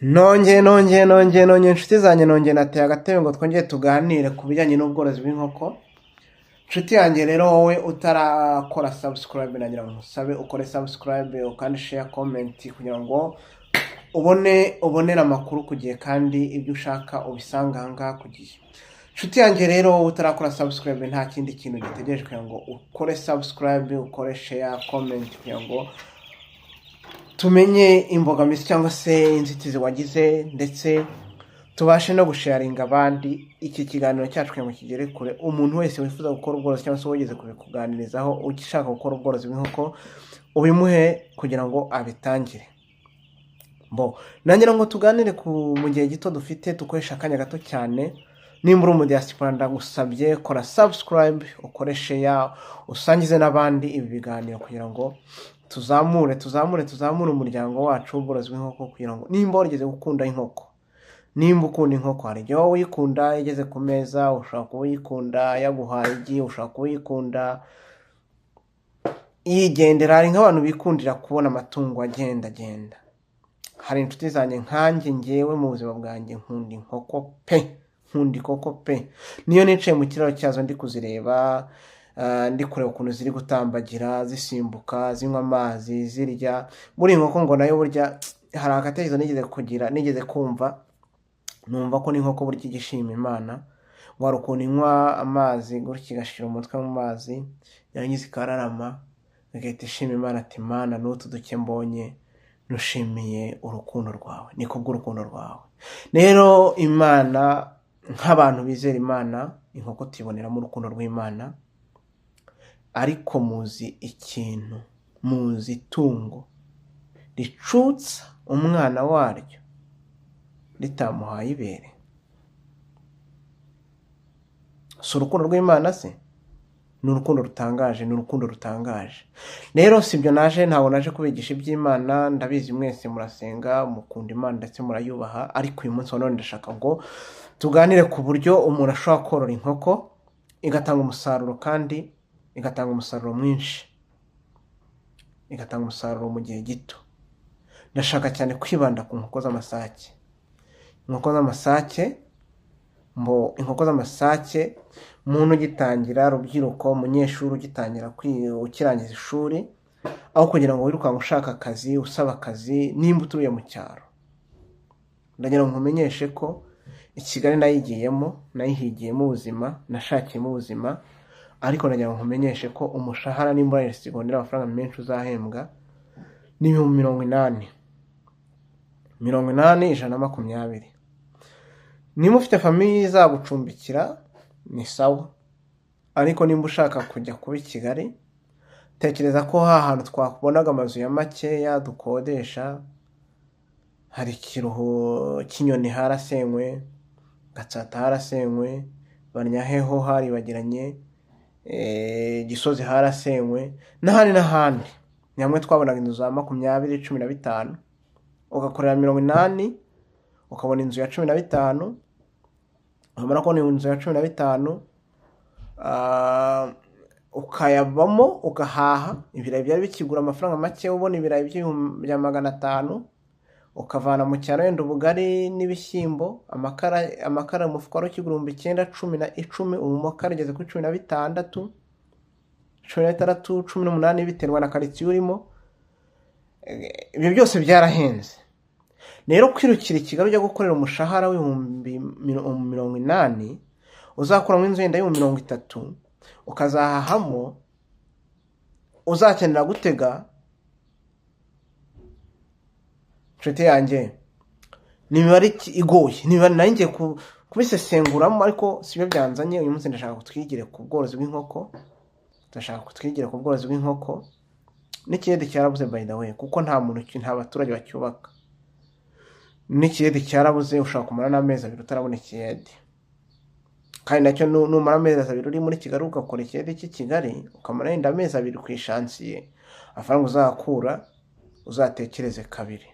Nongeye nongeye nongeye nongeye, inshuti zanjye, nongeye nateye agatebe ngo twongere tuganire ku bijyanye n'ubworozi bw'inkoko. Inshuti yanjye rero, wowe utarakora subscribe, nagira ngo nkusabe ukore subscribe kandi share, comment, kugira ngo ubone ubonere amakuru ku gihe kandi ibyo ushaka ubisanga aha ngaha ku gihe. Inshuti yanjye rero, wowe utarakora subscribe, nta kindi kintu gitegereje kugira ngo ukore subscribe, ukore share, comment, kugira ngo tumenye imbogamizi cyangwa se inzitizi wagize, ndetse tubashe no gusharinga abandi iki kiganiro cyacu kugira ngo kigere kure. Umuntu wese wifuza gukora ubworozi cyangwa se wigeze kubikuganirizaho ushaka gukora ubworozi bw'inkoko, ubimuhe kugira ngo abitangire. Bo nangira ngo tuganire ku mu gihe gito dufite, dukoresha akanya gato cyane. Nimba uri umudiyasipora, ndagusabye kora subscribe, ukore share, usangize n'abandi ibi biganiro kugira ngo tuzamure tuzamure tuzamure umuryango wacu w'ubworozi bw'inkoko. Kugira ngo nimba warigeze gukunda inkoko, nimba ukunda inkoko, hari igihe wowe uyikunda igeze ku meza, ushobora kuba uyikunda yaguhaye igi, ushobora kuba uyikunda yigendera. Hari nk'abantu bikundira kubona amatungo agenda agenda. Hari inshuti zanjye, nkanjye ngewe mu buzima bwanjye nkunda inkoko pe, nkunda inkoko pe. Niyo nicaye mu kiraro cyazo ndi kuzireba, ndi kureba ukuntu ziri gutambagira, zisimbuka, zinywa amazi, zirya. Buri inkoko ngo nayo burya hari agatekerezo nigeze kugira, nigeze kumva, numva ko n'inkoko burya ijya ishima Imana. Ngo hari ukuntu inywa amazi gutya, igashyira umutwe mu mazi, yarangiza ikararama, igahita ishima Imana ati: "Mana, n'utu duke mbonye nushimiye urukundo rwawe, ni kubw'urukundo rwawe." Rero Imana, nk'abantu bizera Imana, inkoko tuyiboneramo urukundo rw'Imana. Ariko muzi ikintu, muzi itungo ricutsa umwana waryo ritamuhaye ibere? Si urukundo rw'Imana se? Ni urukundo rutangaje, ni urukundo rutangaje. Rero si ibyo naje, ntabwo naje kubigisha iby'Imana. Ndabizi mwese murasenga, mukunda Imana ndetse murayubaha. Ariko uyu munsi wa none ndashaka ngo tuganire ku buryo umuntu ashobora korora inkoko igatanga umusaruro, kandi igatanga umusaruro mwinshi, igatanga umusaruro mu gihe gito. Ndashaka cyane kwibanda ku nkoko z'amasake. Inkoko z'amasake mbo, inkoko z'amasake, muntu ugitangira, rubyiruko, umunyeshuri ugitangira, ukirangiza ishuri, aho kugira ngo wirukanke ushaka akazi, usaba akazi, nimba utuye mu cyaro, ndagira ngo nkumenyeshe ko i Kigali nayigiyemo, nayihigiyemo ubuzima, nashakiyemo ubuzima. Ariko ndagira ngo nkumenyeshe ko umushahara, nimba urangije segonderi, amafaranga menshi uzahembwa ni 80,000, 80, 120. Niba ufite famille izagucumbikira ni sawa, ariko nimba ushaka kujya kuba i Kigali, tekereza ko ha hantu twabonaga amazu ya makeya dukodesha, hari Ikiruhu cy'inyoni harasenywe, Gatsata harasenywe, Banyaheho haribagiranye, Gisozi harasenywe, n'ahandi n'ahandi. Ni hamwe twabonaga inzu za 20, 15, ugakorera 80 ukabona inzu ya 15. Wamara kubona inzu ya 15, ukayabamo, ugahaha ibirayi byari bikigura amafaranga make, ubona ibirayi bya 500, ukavana mu cyaro wenda ubugari n'ibishyimbo, amakara. Amakara umufuka wari ukigura 9000, 10, ubu amakara ageze kuri 16, 16, 18, biterwa na karitsiye urimo. Ibyo byose byarahenze. Rero kwirukira i Kigali ujya gukorera umushahara w'80,000, uzakuramo inzu yenda y'ibihumbi 30, ukazahahamo, uzakenera gutega, nshuti yanjye, ni imibare igoye. Ni imibare nari ngiye kubisesenguramo, ariko sibyo byanzanye uyu munsi. Ndashaka twigire ku bworozi bw'inkoko, ndashaka twigire ku bworozi bw'inkoko. N'ikiyede cyarabuze, by the way, kuko nta muntu, nta baturage bacyubaka. N'ikiyede cyarabuze, ushobora kumara n'amezi 2 utarabona ikiyede. Kandi nacyo numara amezi 2 uri muri Kigali, ugakora ikiyede cy'i Kigali, ukamara yenda amezi 2 ku ishansiye, amafaranga uzahakura uzatekereze kabiri.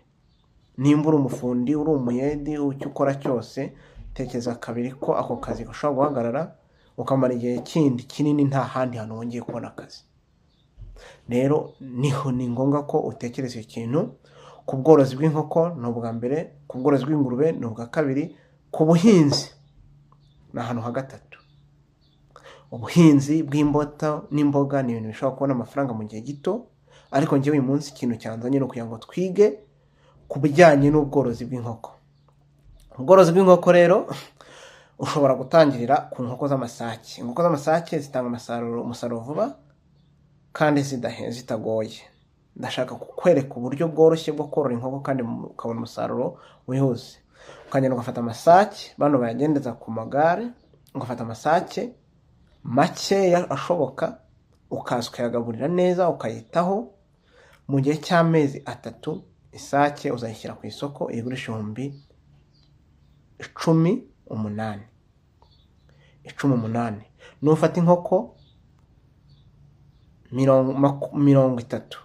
Nimba uri umufundi, uri umuyedi, icyo ukora cyose, tekereza kabiri ko ako kazi gashobora guhagarara, ukamara igihe kindi kinini nta handi hantu wongeye kubona akazi. Rero niho ni ngombwa ko utekereza ikintu. Ku bworozi bw'inkoko ni ubwa mbere, ku bworozi bw'ingurube ni ubwa kabiri, ku buhinzi ni ahantu ha gatatu. Ubuhinzi bw'imbuto n'imboga ni ibintu bishobora kubona amafaranga mu gihe gito, ariko njyewe uyu munsi ikintu cyanzanye ni ukugira ngo twige ku bijyanye n'ubworozi bw'inkoko. Ubworozi bw'inkoko rero ushobora gutangirira ku nkoko z'amasake. Inkoko z'amasake zitanga umusaruro vuba kandi zitagoye. Ndashaka kukwereka uburyo bworoshye bwo korora inkoko kandi ukabona umusaruro wihuse. Ukagenda ugafata amasake, bano bayagendeza ku magare, ugafata amasake makeya ashoboka, ukaza ukayagaburira neza, ukayitaho. Mu gihe cy'amezi 3 isake uzayishyira ku isoko igurisha 18,000. 18. Nufata inkoko 30,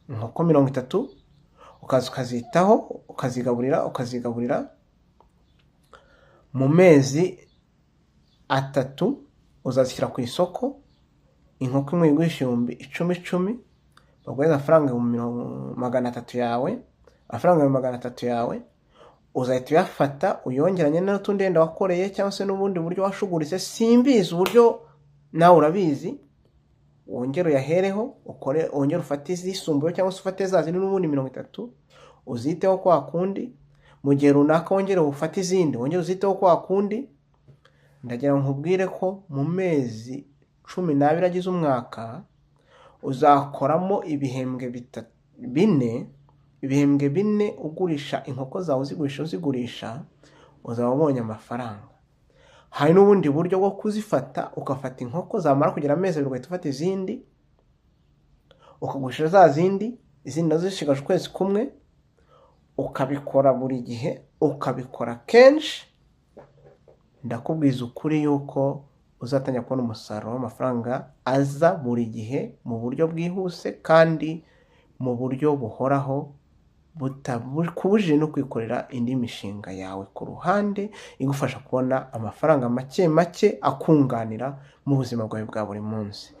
inkoko 30 ukaza ukazitaho, ukazigaburira, ukazigaburira, mu mezi 3 uzazishyira ku isoko. Inkoko imwe igurisha 10,000 icumi, baguhereza amafaranga 300 yawe. Amafaranga 300 yawe uzahita uyafata uyongeranye n'utundi wenda wakoreye cyangwa se n'ubundi buryo washuguritse, simbizi uburyo nawe urabizi, wongere uyahereho ukore, wongere ufate izisumbuye cyangwa se ufate za zindi n'ubundi 30 uziteho kwa kundi. Mu gihe runaka wongere ufate izindi, wongere uziteho kwa kundi. Ndagira ngo nkubwire ko mu mezi 12 agize umwaka uzakoramo ibihembwe 4, ibihembwe 4 ugurisha inkoko zawe, uzigurisha, uzigurisha, uzaba ubonye amafaranga. Hari n'ubundi buryo bwo kuzifata, ugafata inkoko zamara kugira amezi 2 ugahita ufata izindi ukagurisha za zindi, izindi nazo zishigaje ukwezi kumwe, ukabikora buri gihe, ukabikora kenshi. Ndakubwiza ukuri yuko uzatangira kubona umusaruro w'amafaranga aza buri gihe mu buryo bwihuse kandi mu buryo buhoraho, butakubujije no kwikorera indi mishinga yawe ku ruhande igufasha kubona amafaranga make make akunganira mu buzima bwawe bwa buri munsi.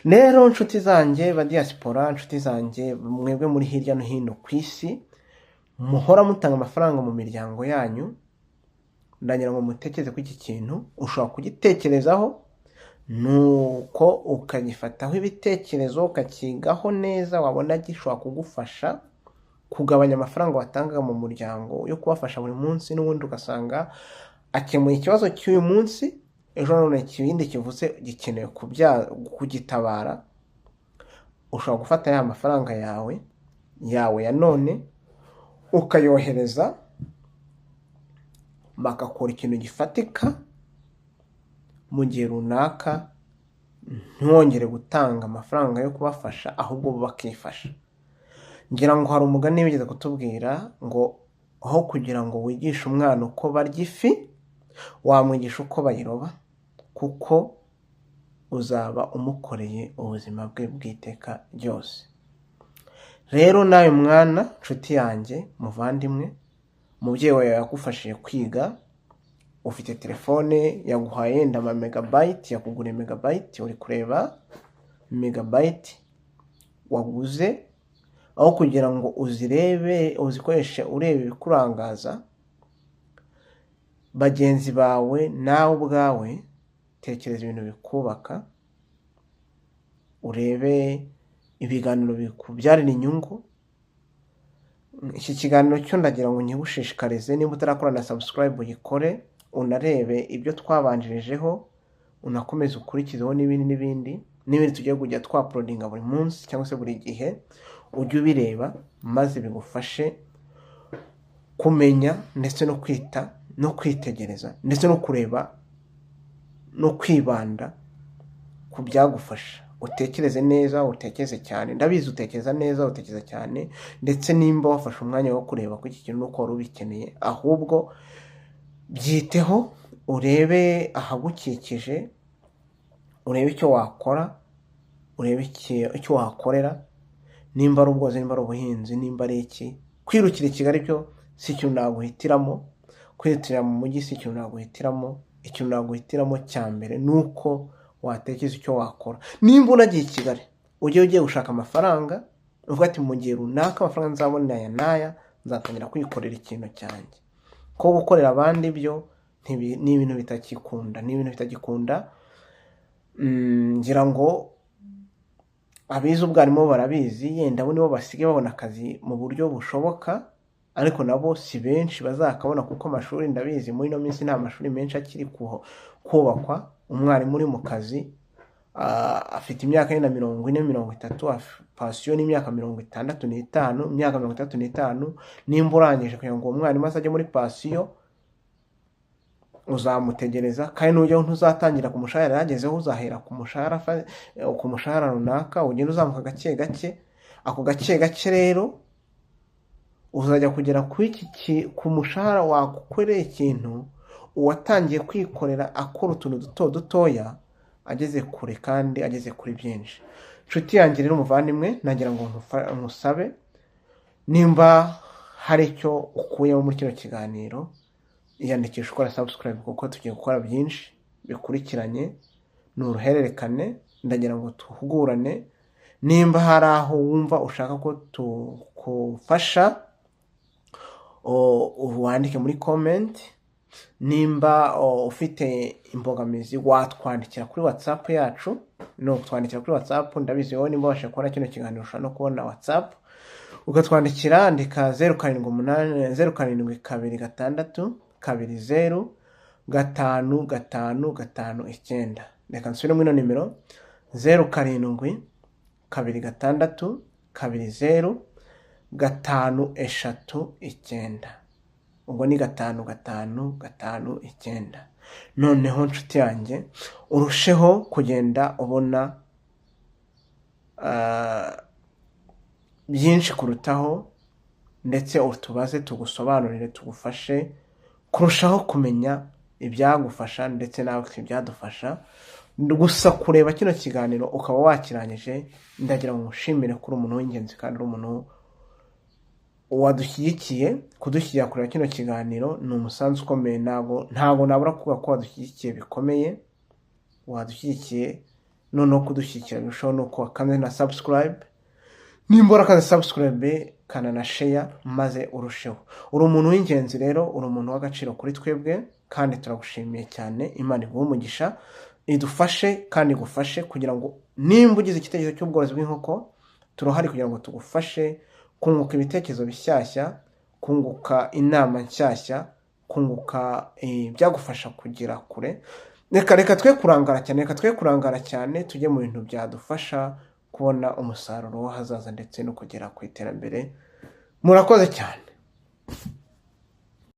Rero nshuti zanjye ba diaspora, nshuti zanjye mwebwe muri hirya no hino ku isi, muhora mutanga amafaranga mu miryango yanyu, ndagira ngo mutekereze kuri iki kintu. Ushobora kugitekerezaho nuko ukagifataho ibitekerezo, ukakigaho neza, wabona gishobora kugufasha kugabanya amafaranga watangaga mu muryango yo kubafasha buri munsi, n'ubundi ugasanga akemuye ikibazo cy'uyu munsi, ejo none ikindi kivuze gikenewe kugitabara. Ushobora gufata ya mafaranga yawe ya none ukayohereza bagakora ikintu gifatika mu gihe runaka, ntiwongere gutanga amafaranga yo kubafasha, ahubwo bo bakifasha. Ngira ngo hari umugani wigeze kutubwira ngo aho kugira ngo wigishe umwana uko barya ifi, wamwigisha uko bayiroba, kuko uzaba umukoreye ubuzima bwe bw'iteka ryose. Rero nawe mwana, nshuti yanjye, muvandimwe, umubyeyi wawe yagufashije kwiga, ufite telefone yaguhaye yenda ama megabyte, yakuguriye megabyte, uri kureba megabyte waguze, aho kugira ngo uzirebe uzikoreshe ureba ibikurangaza bagenzi bawe, nawe ubwawe tekereza ibintu bikubaka, urebe ibiganiro bikubyarira inyungu. Iki kiganiro cyo ndagira ngo nkigushishikarize, niba utarakora na subscribe uyikore, unarebe ibyo twabanjirijeho, unakomeze ukurikizeho n'ibindi n'ibindi n'ibindi tugiye kujya twauploadinga buri munsi cyangwa se buri gihe, ujye ubireba maze bigufashe kumenya ndetse no kwita no kwitegereza ndetse no kureba no kwibanda ku byagufasha. Utekereze neza, utekereze cyane, ndabizi utekereza neza, utekereza cyane, ndetse nimba wafashe umwanya wo kureba ko iki kintu nuko wari ubikeneye, ahubwo byiteho, urebe ahagukikije, urebe icyo wakora, urebe icyo wakorera, nimba ari ubworozi, nimba ari ubuhinzi, nimba ari iki. Kwirukira i Kigali byo si ikintu naguhitiramo, kwirukira mu mujyi si ikintu naguhitiramo. Ikintu naguhitiramo cya mbere ni uko watekereza icyo wakora. Nimba unagiye i Kigali, ujye ugiye gushaka amafaranga. Uvuga ati: "Mu gihe runaka amafaranga nzabona aya n'aya, nzatangira kwikorera ikintu cyanjye." Ko gukorera abandi byo ni ibintu bitakikunda, ni ibintu bitagikunda. Ngira ngo abize ubwarimu barabizi, yenda bo nibo basigaye babona akazi mu buryo bushoboka, ariko nabo si benshi bazakabona, kuko amashuri, ndabizi, muri ino minsi nta mashuri menshi akiri kubakwa. Umwarimu uri mu kazi afite imyaka yenda 40, 30, pansiyo n'imyaka 65. Imyaka 65 nimba urangije, kugira ngo uwo mwarimu azajye muri pansiyo uzamutegereza, kandi nujyaho ntuzatangira ku mushahara yagezeho, uzahera ku mushahara runaka, ugenda uzamuka gake gake. Ako gake gake rero uzajya kugera ku mushahara wagukoreye ikintu uwatangiye kwikorera akora utuntu duto dutoya ageze kure kandi ageze kuri byinshi. Inshuti yanjye rero, umuvandimwe, nagira ngo nkusabe, nimba hari icyo ukuyemo muri kino kiganiro, iyandikisha ukora subscribe, kuko tugiye gukora byinshi bikurikiranye, ni uruhererekane. Ndagira ngo tuhugurane. Nimba hari aho wumva ushaka ko tukufasha, wandike muri comment. Nimba ufite imbogamizi, watwandikira kuri WhatsApp yacu, no kutwandikira kuri WhatsApp. Ndabizi wowe nimba wabasha kubona kino kiganiro, ushobora no kubona WhatsApp ukatwandikira. Andika 078, 072 620 5559. Reka nsubire muri ino nimero: 072 620 5339. Ubwo ni 5559. Noneho nshuti yanjye, urusheho kugenda ubona byinshi kurutaho, ndetse utubaze tugusobanurire, tugufashe kurushaho kumenya ibyagufasha ndetse nawe ibyadufasha. Gusa kureba kino kiganiro ukaba wakirangije, ndagira ngo ngushimire ko uri umuntu w'ingenzi kandi uri umuntu wadushyigikiye. Kudushyigikira kureba kino kiganiro ni umusanzu ukomeye. Ntabwo nabura kuvuga ko wadushyigikiye bikomeye, wadushyigikiye. Noneho kudushyigikira birushaho ni uko wakanze na subscribe. Nimba warakanze subscribe, kana na share, maze urusheho. Uri umuntu w'ingenzi rero, uri umuntu w'agaciro kuri twebwe, kandi turagushimiye cyane. Imana iguhe umugisha, idufashe kandi igufashe, kugira ngo nimba ugize igitekerezo cy'ubworozi bw'inkoko, turahari kugira ngo tugufashe kunguka ibitekerezo bishyashya, kunguka inama nshyashya, kunguka ibyagufasha kugera kure. Reka twe kurangara cyane, reka twe kurangara cyane, tujye mu bintu byadufasha kubona umusaruro w'ahazaza ndetse no kugera ku iterambere. Murakoze cyane.